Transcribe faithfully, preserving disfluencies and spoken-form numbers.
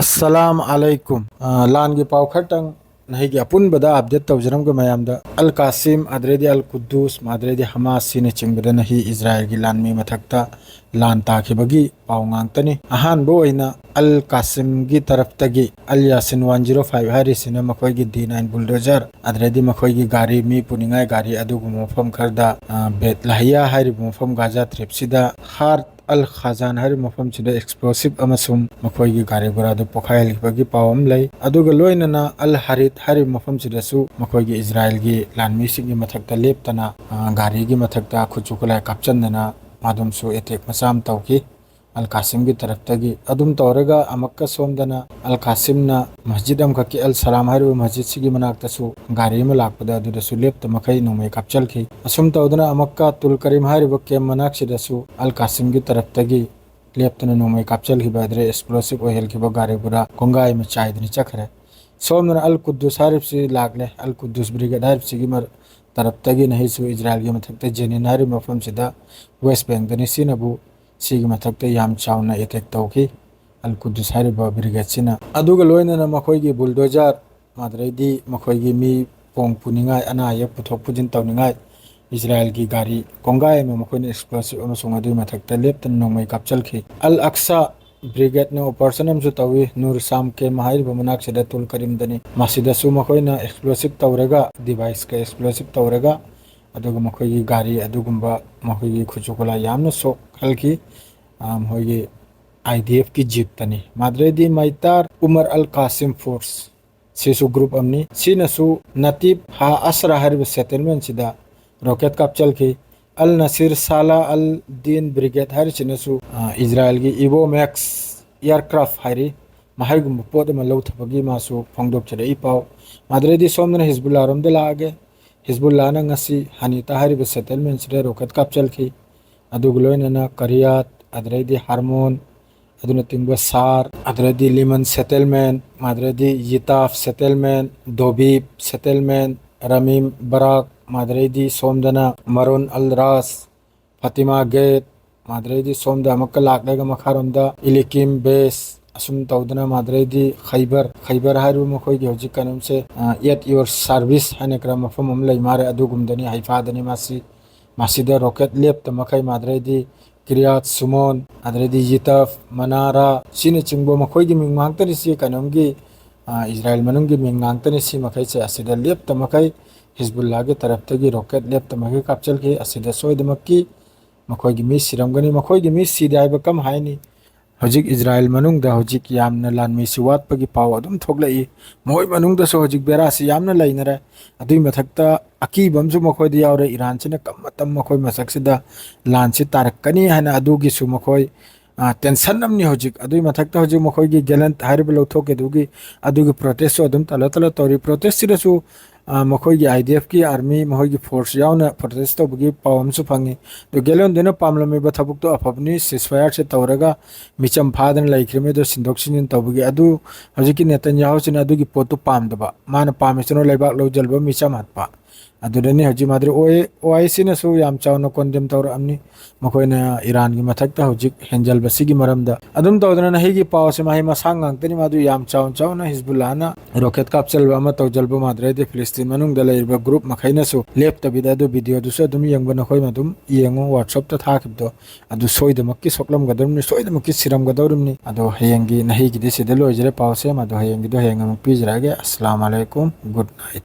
ꯑꯁꯂꯥꯝ ꯑꯂꯩꯀꯨꯝ꯫ ꯑ, ꯂꯥꯟꯒꯤ ꯄꯥꯎ ꯈꯔꯇꯪ ꯅꯍꯤꯒꯤ ꯑꯄꯨꯟꯕꯗ ꯑꯞꯗꯦꯠ ꯇꯧꯖꯔꯝꯒꯦ ꯃꯌꯥꯝꯗ꯫ ꯑꯜ ꯀꯥꯁꯤꯝ, ꯑꯗ꯭ꯔꯩꯗꯤ ꯑꯜ ꯀꯨꯗꯨꯁ, ꯑꯗ꯭ꯔꯩꯗꯤ ꯍꯃꯥꯁ ꯁꯤꯅꯆꯤꯡꯕꯗ ꯅꯍꯤ ꯏꯖꯔꯥꯏꯜꯒꯤ ꯂꯥꯟꯃꯤ ꯃꯊꯛꯇ ꯂꯥꯟ ꯇꯥꯈꯤꯕꯒꯤ ꯄꯥꯎ ꯉꯥꯛꯇꯅꯤ꯫ ꯑꯍꯥꯟꯕ ꯑꯣꯏꯅ ꯑꯜ ꯀꯥꯁꯤꯝꯒꯤ ꯇꯔꯐꯇꯒꯤ ꯑꯜ ꯌꯥꯁꯤꯟ ꯋꯥꯟ ꯖꯤꯔꯣ ꯐꯥꯏꯚ ꯍꯥꯏꯔꯤꯁꯤꯅ ꯃꯈꯣꯏꯒꯤ ꯗꯤ ꯅꯥꯏꯟ ꯕꯨꯜꯗꯣꯖꯔ, ꯑꯗ꯭ꯔꯩꯗꯤ ꯃꯈꯣꯏꯒꯤ ꯒꯥꯔꯤ, ꯃꯤ ꯄꯨꯅꯤꯡꯉꯥꯏ ꯒꯥꯔꯤ ꯑꯗꯨꯒꯨꯝꯕ ꯃꯐꯝ ꯈꯔꯗ, ꯑ, ꯕꯦꯠ ꯂꯍꯤꯌꯥ ꯍꯥꯏꯔꯤꯕ ꯃꯐꯝ ꯒꯥꯖꯥ ꯇ꯭ꯔꯤꯞꯁꯤꯗ ꯍꯥꯔꯠ ꯑꯜ ꯈꯥꯖꯥꯟ ꯍꯥꯏꯔꯤꯕ ꯃꯐꯝꯁꯤꯗ ꯑꯦꯛꯁꯄ꯭ꯂꯣꯁꯤꯞ ꯑꯃꯁꯨꯡ ꯃꯈꯣꯏꯒꯤ ꯒꯥꯔꯤ ꯒꯨꯔꯥꯗꯨ ꯄꯣꯈꯥꯏꯍꯟꯈꯤꯕꯒꯤ ꯄꯥꯎ ꯑꯃ ꯂꯩ꯫ ꯑꯗꯨꯒ ꯂꯣꯏꯅꯅ ꯑꯜ ꯍꯔꯤꯠ ꯍꯥꯏꯔꯤꯕ ꯃꯐꯝꯁꯤꯗꯁꯨ ꯃꯈꯣꯏꯒꯤ ꯏꯖꯔꯥꯏꯜꯒꯤ ꯂꯥꯟꯃꯤꯁꯤꯡꯒꯤ ꯃꯊꯛꯇ ꯂꯦꯞꯇꯅ, ꯑ, ꯒꯥꯔꯤꯒꯤ ꯃꯊꯛꯇ ꯈꯨꯠꯁꯨ ꯈꯨꯠꯂꯥꯏ ꯀꯥꯞꯆꯟꯗꯅ ꯃꯗꯨꯝꯁꯨ ꯑꯦꯇꯦꯛ ꯃꯆꯥ ꯑꯃ ꯇꯧꯈꯤ꯫ ꯑꯜ ꯀꯥꯁꯤꯝꯒꯤ ꯇꯔꯐꯇꯒꯤ꯫ ꯑꯗꯨꯝ ꯇꯧꯔꯒ ꯑꯃꯨꯛꯀ ꯁꯣꯝꯗꯅ ꯑꯜ ꯀꯥꯁꯤꯝꯅ ꯃꯁꯖꯤꯗ ꯑꯃꯈꯛꯀꯤ, ꯑꯜ ꯁꯂꯥꯝ ꯍꯥꯏꯔꯤꯕ ꯃꯁꯖꯤꯗꯁꯤꯒꯤ ꯃꯅꯥꯛꯇꯁꯨ ꯒꯥꯔꯤ ꯑꯃ ꯂꯥꯛꯄꯗ ꯑꯗꯨꯗꯁꯨ ꯂꯦꯞꯇ ꯃꯈꯩ ꯅꯣꯡꯃꯩ ꯀꯥꯞꯆꯜꯈꯤ꯫ ꯑꯁꯨꯝ ꯇꯧꯗꯅ ꯑꯃꯨꯛꯀ ꯇꯨꯜ ꯀꯔꯤꯝ ꯍꯥꯏꯔꯤꯕ ꯀꯦꯝ ꯃꯅꯥꯛꯁꯤꯗꯁꯨ ꯑꯜ ꯀꯥꯁꯤꯝꯒꯤ ꯇꯔꯐꯇꯒꯤ ꯂꯦꯞꯇꯅ ꯅꯣꯡꯃꯩ ꯀꯥꯞꯆꯜꯈꯤꯕ ꯑꯗꯨꯗ ꯑꯦꯛꯁꯄ꯭ꯂꯣꯁꯤꯞ ꯑꯣꯏꯍꯜꯈꯤꯕ ꯒꯥꯔꯤ ꯒꯨꯔꯥ ꯀꯣꯡꯒꯥꯏ ꯑꯃ ꯆꯥꯏꯗꯨꯅ ꯆꯠꯈ꯭ꯔꯦ꯫ ꯁꯣꯝꯗꯅ ꯑꯜ ꯀꯨꯗꯨꯁ ꯍꯥꯏꯔꯤꯕꯁꯤ ꯂꯥꯛꯂꯦ꯫ ꯑꯜ ꯀꯨꯗꯨꯁ ꯕ꯭ꯔꯤꯒꯦꯗ ꯍꯥꯏꯔꯤꯕꯁꯤꯒꯤ ꯃꯔ-, ꯇꯔꯞꯇꯒꯤ ꯅꯍꯤꯁꯨ ꯏꯖꯔꯥꯏꯜꯒꯤ ꯃꯊꯛꯇ ꯖꯦꯅꯤꯟ ꯍꯥꯏꯔꯤꯕ ꯃꯐꯝꯁꯤꯗ, ꯋꯦꯁ ꯕꯦꯡꯗꯅꯤ, ꯁꯤꯅꯕꯨ ꯁꯤꯒꯤ ꯃꯊꯛꯇ ꯌꯥꯝ ꯆꯥꯎꯅ ꯑꯦꯇꯦꯛ ꯇꯧꯈꯤ ꯑꯜ ꯀꯨꯗꯨꯁ ꯍꯥꯏꯔꯤꯕ ꯕ꯭ꯔꯤꯒꯦꯗꯁꯤꯅ꯫ ꯑꯗꯨꯒ ꯂꯣꯏꯅꯅ ꯃꯈꯣꯏꯒꯤ ꯕꯨꯜꯗꯣꯖꯔ, ꯑꯗꯨꯗꯩꯗꯤ ꯃꯈꯣꯏꯒꯤ ꯃꯤ ꯄꯣꯡ ꯄꯨꯅꯤꯡꯉꯥꯏ, ꯑꯅꯥ ꯑꯌꯦꯛ ꯄꯨꯊꯣꯛ ꯄꯨꯁꯤꯟ ꯇꯧꯅꯤꯡꯉꯥꯏ ꯏꯖꯔꯥꯏꯜꯒꯤ ꯒꯥꯔꯤ ꯀꯣꯡꯒꯥꯏ ꯑꯃ ꯃꯈꯣꯏꯅ ꯑꯦꯛꯁꯄ꯭ꯂꯣꯁꯤꯞ ꯑꯃꯁꯨꯡ ꯑꯗꯨꯒꯤ ꯃꯊꯛꯇ ꯂꯦꯞꯇꯅ ꯅꯣꯡꯃꯩ ꯀꯥꯞꯆꯜꯈꯤ꯫ ꯑꯜ ꯑꯛꯁꯥ ꯕ꯭ꯔꯤꯒꯦꯗꯅ ꯑꯣꯄꯔꯦꯁꯟ ꯑꯃꯁꯨ ꯇꯧꯏ꯫ ꯅꯨꯔ ꯁꯥꯝ ꯀꯦꯝ ꯍꯥꯏꯔꯤꯕ ꯃꯅꯥꯛꯁꯤꯗ ꯇꯨꯜ ꯀꯔꯤꯝꯗꯅꯤ꯫ ꯃꯁꯤꯗꯁꯨ ꯃꯈꯣꯏꯅ ꯑꯦꯛꯁꯄ꯭ꯂꯣꯁꯤꯞ ꯇꯧꯔꯒ, ꯗꯤꯚꯥꯏꯁꯀ ꯑꯦꯛꯁꯄ꯭ꯂꯣꯁꯤꯞ ꯇꯧꯔꯒ, ꯑꯗꯨꯒ ꯃꯈꯣꯏꯒꯤ ꯒꯥꯔꯤ ꯑꯗꯨꯒꯨꯝꯕ ꯃꯈꯣꯏꯒꯤ ꯈꯨꯠꯁꯨ ꯈꯨꯠꯂꯥꯏ ꯌꯥꯝꯅ ꯁꯣꯛꯍꯜꯈꯤ꯫ ꯑ, ꯃꯈꯣꯏꯒꯤ ꯑꯥꯏ ꯗꯤ ꯑꯦꯐꯀꯤ ꯖꯤꯞꯇꯅꯤ꯫ ꯃꯥꯗ꯭ꯔꯦꯗꯤ ꯃꯩꯇꯥꯔ ꯎꯃꯔ ꯑꯜ ꯀꯥꯁꯤꯝ ꯐꯣꯔꯁ, ꯁꯤꯁꯨ ꯒ꯭ꯔꯨꯞ ꯑꯃꯅꯤ꯫ ꯁꯤꯅꯁꯨ ꯅꯇꯤꯞ ꯍꯥ ꯑꯁꯔꯥ ꯍꯥꯏꯔꯤꯕ ꯁꯦꯇꯜꯃꯦꯟꯁꯤꯗ ꯔꯣꯀꯦꯠ ꯀꯥꯞꯆꯜꯈꯤ꯫ ꯑꯜ ꯅꯁꯤꯔ ꯁꯥꯂꯥ ꯑꯜ ꯗꯤꯟ ꯕ꯭ꯔꯤꯒꯦꯗ ꯍꯥꯏꯔꯤꯁꯤꯅꯁꯨ, ꯑ, ꯏꯖꯔꯥꯏꯜꯒꯤ ꯏꯕꯣ ꯃꯦꯛꯁ ꯑꯦꯌꯔꯀ꯭ꯔꯥꯐ ꯍꯥꯏꯔꯤ, ꯃꯍꯥꯏꯒꯨꯝꯕ ꯄꯣꯠ ꯑꯃ ꯂꯧꯊꯕꯒꯤ ꯃꯥꯁꯨ ꯐꯣꯡꯗꯣꯛꯆꯔꯛꯏ ꯄꯥꯎ꯫ ꯃꯥꯗ꯭ꯔꯦꯗꯤ ꯁꯣꯝꯗꯅ ꯍꯤꯖꯕꯨꯜꯂꯥꯔꯣꯝꯗ ꯂꯥꯛꯑꯒꯦ꯫ ꯍꯤꯖꯕꯨꯜꯂꯥꯅ ꯉꯁꯤ ꯍꯅꯤꯇꯥ ꯍꯥꯏꯔꯤꯕ ꯁꯦꯇꯜꯃꯦꯟꯁꯤꯗ ꯔꯣꯀꯦꯠ ꯀꯥꯞꯆꯜꯈꯤ꯫ ꯑꯗꯨꯒ ꯂꯣꯏꯅꯅ ꯀꯔꯤꯌꯥꯠ, ꯑꯗꯨꯗꯩꯗꯤ ꯍꯥꯔꯃꯣꯟ, ꯑꯗꯨꯅ ꯇꯤꯡꯕ ꯁꯥꯔ, ꯑꯗꯨꯗꯩꯗꯤ ꯂꯤꯃꯟ ꯁꯦꯇꯜꯃꯦꯟ, ꯑꯗꯨꯗꯩꯗꯤ ꯌꯤꯇꯥꯐ ꯁꯦꯇꯜꯃꯦꯟ, ꯗꯣꯕꯤꯞ ꯁꯦꯇꯜꯃꯦꯟ, ꯔꯃꯤꯝ ꯕꯔꯥꯛ, ꯑꯗꯨꯗꯩꯗꯤ ꯁꯣꯝꯗꯅ ꯃꯔꯨꯟ ꯑꯜ ꯔꯥꯁ, ꯐꯥꯇꯤꯃꯥ ꯒꯦꯠ, ꯑꯗꯨꯗꯩꯗꯤ ꯁꯣꯝꯗ ꯑꯃꯨꯛꯀ ꯂꯥꯛꯂꯒ ꯃꯈꯥꯔꯣꯝꯗ ꯏꯂꯤꯀꯤꯝ ꯕꯦꯁ, ꯑꯁꯨꯝ ꯇꯧꯗꯅ ꯃꯥꯗ꯭ꯔꯩꯗꯤ ꯈꯩꯕꯔ, ꯈꯩꯕꯔ ꯍꯥꯏꯔꯤꯕ ꯃꯈꯣꯏꯒꯤ ꯍꯧꯖꯤꯛ ꯀꯩꯅꯣꯝꯁꯦ, ꯑ, at your service ꯍꯥꯏꯅ ꯀꯔꯝꯕ ꯃꯐꯝ ꯑꯃ ꯂꯩ ꯃꯥꯔꯦ, ꯑꯗꯨꯒꯨꯝꯕꯗꯅꯤ, ꯍꯩꯐꯥꯗꯅꯤ ꯃꯥꯁꯤ꯫ ꯃꯁꯤꯗ ꯔꯣꯀꯦꯠ ꯂꯦꯞꯇ ꯃꯈꯩ ꯃꯥꯗ꯭ꯔꯩꯗꯤ ꯀ꯭ꯔꯤꯌꯥꯠ ꯁꯨꯃꯣꯟ, ꯑꯗꯩꯗꯤ ꯌꯤꯇꯐ, ꯃꯅꯥꯔꯥ, ꯁꯤꯅꯆꯤꯡꯕ ꯃꯈꯣꯏꯒꯤ ꯃꯤꯡ ꯉꯥꯛꯇꯅꯤ꯫ ꯁꯤ ꯀꯩꯅꯣꯝꯒꯤ, ꯑ, ꯏꯖꯔꯥꯏꯜ ꯃꯅꯨꯡꯒꯤ ꯃꯤꯡ ꯉꯥꯛꯇꯅꯤ꯫ ꯁꯤ ꯃꯈꯩꯁꯦ ꯑꯁꯤꯗ ꯂꯦꯞꯇ ꯃꯈꯩ ꯍꯤꯖꯕꯨꯜꯂꯥꯒꯤ ꯇꯔꯞꯇꯒꯤ ꯔꯣꯀꯦꯠ ꯂꯦꯞꯇ ꯃꯈꯩ ꯀꯥꯞꯆꯜꯈꯤ꯫ ꯑꯁꯤꯗ ꯁꯣꯏꯗꯃꯛꯀꯤ ꯃꯈꯣꯏꯒꯤ ꯃꯤ ꯁꯤꯔꯝꯒꯅꯤ꯫ ꯃꯈꯣꯏꯒꯤ ꯃꯤ ꯁꯤꯗꯦ ꯍꯥꯏꯕ ꯀꯝ ꯍꯥꯏꯅꯤ? ꯍꯧꯖꯤꯛ ꯏꯖꯔꯥꯏꯜ ꯃꯅꯨꯡꯗ ꯍꯧꯖꯤꯛ ꯌꯥꯝꯅ ꯂꯥꯟꯃꯤꯁꯤ ꯋꯥꯠꯄꯒꯤ ꯄꯥꯎ ꯑꯗꯨꯝ ꯊꯣꯛꯂꯛꯏ꯫ ꯃꯈꯣꯏ ꯃꯅꯨꯡꯗꯁꯨ ꯍꯧꯖꯤꯛ ꯕꯦꯔꯥꯁꯤ ꯌꯥꯝꯅ ꯂꯩꯅꯔꯦ꯫ ꯑꯗꯨꯒꯤ ꯃꯊꯛꯇ ꯑꯀꯤꯕ ꯑꯃꯁꯨ ꯃꯈꯣꯏꯗ ꯌꯥꯎꯔꯦ꯫ ꯏꯔꯥꯟꯁꯤꯅ ꯀꯝ ꯃꯇꯝ ꯃꯈꯣꯏ ꯃꯁꯛꯁꯤꯗ ꯂꯥꯟꯁꯤ ꯇꯥꯔꯛꯀꯅꯤ ꯍꯥꯏꯅ ꯑꯗꯨꯒꯤꯁꯨ ꯃꯈꯣꯏ, ꯑ, ꯇꯦꯟꯁꯟ ꯑꯃꯅꯤ ꯍꯧꯖꯤꯛ꯫ ꯑꯗꯨꯒꯤ ꯃꯊꯛꯇ ꯍꯧꯖꯤꯛ ꯃꯈꯣꯏꯒꯤ ꯒꯦꯂꯦꯟ ꯍꯥꯏꯔꯤꯕ ꯂꯧꯊꯣꯛꯀꯦꯗꯨꯒꯤ ꯑꯗꯨꯒꯤ ꯄ꯭ꯔꯣꯇꯦꯁꯁꯨ ꯑꯗꯨꯝ ꯇꯂ ꯇꯂ ꯇꯧꯔꯤ꯫ ꯄ꯭ꯔꯣꯇꯦꯁꯁꯤꯗꯁꯨ, ꯑ, ꯃꯈꯣꯏꯒꯤ IDFꯀꯤ ꯑꯥꯔꯃꯤ, ꯃꯈꯣꯏꯒꯤ ꯐꯣꯔꯁ ꯌꯥꯎꯅ ꯄ꯭ꯔꯣꯇꯦꯁ ꯇꯧꯕꯒꯤ ꯄꯥꯎ ꯑꯃꯁꯨ ꯐꯪꯉꯤ꯫ ꯑꯗꯨ ꯒꯦꯂꯦꯟꯗꯨꯅ ꯄꯥꯝꯂꯝꯃꯤꯕ ꯊꯕꯛꯇꯣ ꯑꯐꯕꯅꯤ, ceasefire ꯁꯦ ꯇꯧꯔꯒ ꯃꯤꯆꯝ ꯐꯥꯗꯅ ꯂꯩꯈ꯭ꯔꯤꯕ ꯃꯤꯗꯣ ꯁꯤꯟꯗꯣꯛ ꯁꯤꯟꯖꯤꯟ ꯇꯧꯕꯒꯤ꯫ ꯑꯗꯨ ꯍꯧꯖꯤꯛꯀꯤ ꯅꯦꯇꯟꯌꯥꯍꯨꯁꯤꯅ ꯑꯗꯨꯒꯤ ꯄꯣꯠꯇꯨ ꯄꯥꯝꯗꯕ꯫ ꯃꯥꯅ ꯄꯥꯝꯃꯤꯁꯤꯅ ꯂꯩꯕꯥꯛ ꯂꯧꯁꯤꯜꯕ, ꯃꯤꯆꯝ ꯍꯥꯠꯄ꯫ ꯑꯗꯨꯗꯅꯤ ꯍꯧꯖꯤꯛ ꯃꯥꯗ꯭ꯔꯤ ꯑꯣꯏ-, OICꯅꯁꯨ ꯌꯥꯝ ꯆꯥꯎꯅ ꯀꯣꯟꯗꯦꯝ ꯇꯧꯔꯛꯑꯝꯅꯤ꯫ ꯃꯈꯣꯏꯅ ꯏꯔꯥꯟꯒꯤ ꯃꯊꯛꯇ ꯍꯧꯖꯤꯛ ꯍꯦꯟꯖꯜꯕꯁꯤꯒꯤ ꯃꯔꯝꯗ꯫ ꯑꯗꯨꯝ ꯇꯧꯗꯅ ꯅꯍꯩꯒꯤ ꯄꯥꯎꯁꯦ ꯃꯍꯩ ꯃꯁꯥꯡ ꯉꯥꯛꯇꯅꯤ꯫ ꯃꯥꯗꯨ ꯌꯥꯝ ꯆꯥꯎꯅ ꯆꯥꯎꯅ ꯍꯤꯖꯕꯨꯜꯂꯥꯅ ꯔꯣꯀꯦꯠ ꯀꯥꯞꯆꯜꯕ ꯑꯃ ꯇꯧꯖꯜꯕ ꯃꯥꯗ꯭ꯔꯦ꯫ ꯍꯥꯏꯗꯤ ꯐꯤꯂꯤꯁꯇꯤꯟ ꯃꯅꯨꯡꯗ ꯂꯩꯔꯤꯕ ꯒ꯭ꯔꯨꯞ ꯃꯈꯩꯅꯁꯨ ꯂꯦꯞꯇꯕꯤꯗ ꯑꯗꯨ ꯚꯤꯗꯤꯑꯣꯗꯨꯁꯨ ꯑꯗꯨꯝ ꯌꯦꯡꯕ ꯅꯈꯣꯏ ꯑꯗꯨꯝ ꯌꯦꯡꯉꯨ꯫ WhatsAppꯇ ꯊꯥꯈꯤꯕꯗꯣ ꯑꯗꯨ ꯁꯣꯏꯗꯃꯛꯀꯤ ꯁꯣꯛꯂꯝꯒꯗꯧꯔꯤꯕꯅꯤ, ꯁꯣꯏꯗꯃꯛꯀꯤ ꯁꯤꯔꯝꯒꯗꯧꯔꯤꯕꯅꯤ꯫ ꯑꯗꯣ ꯍꯌꯦꯡꯒꯤ ꯅꯍꯩꯒꯤꯗꯤ ꯁꯤꯗ ꯂꯣꯏꯖꯔꯦ ꯄꯥꯎꯁꯦ꯫ ꯑꯗꯣ ꯍꯌꯦꯡꯒꯤꯗꯣ ꯍꯌꯦꯡ ꯑꯃꯨꯛ ꯄꯤꯖꯔꯛꯑꯒꯦ꯫ ꯑꯁꯂꯥꯝ ꯑꯂꯩꯀꯨꯝ, good night꯫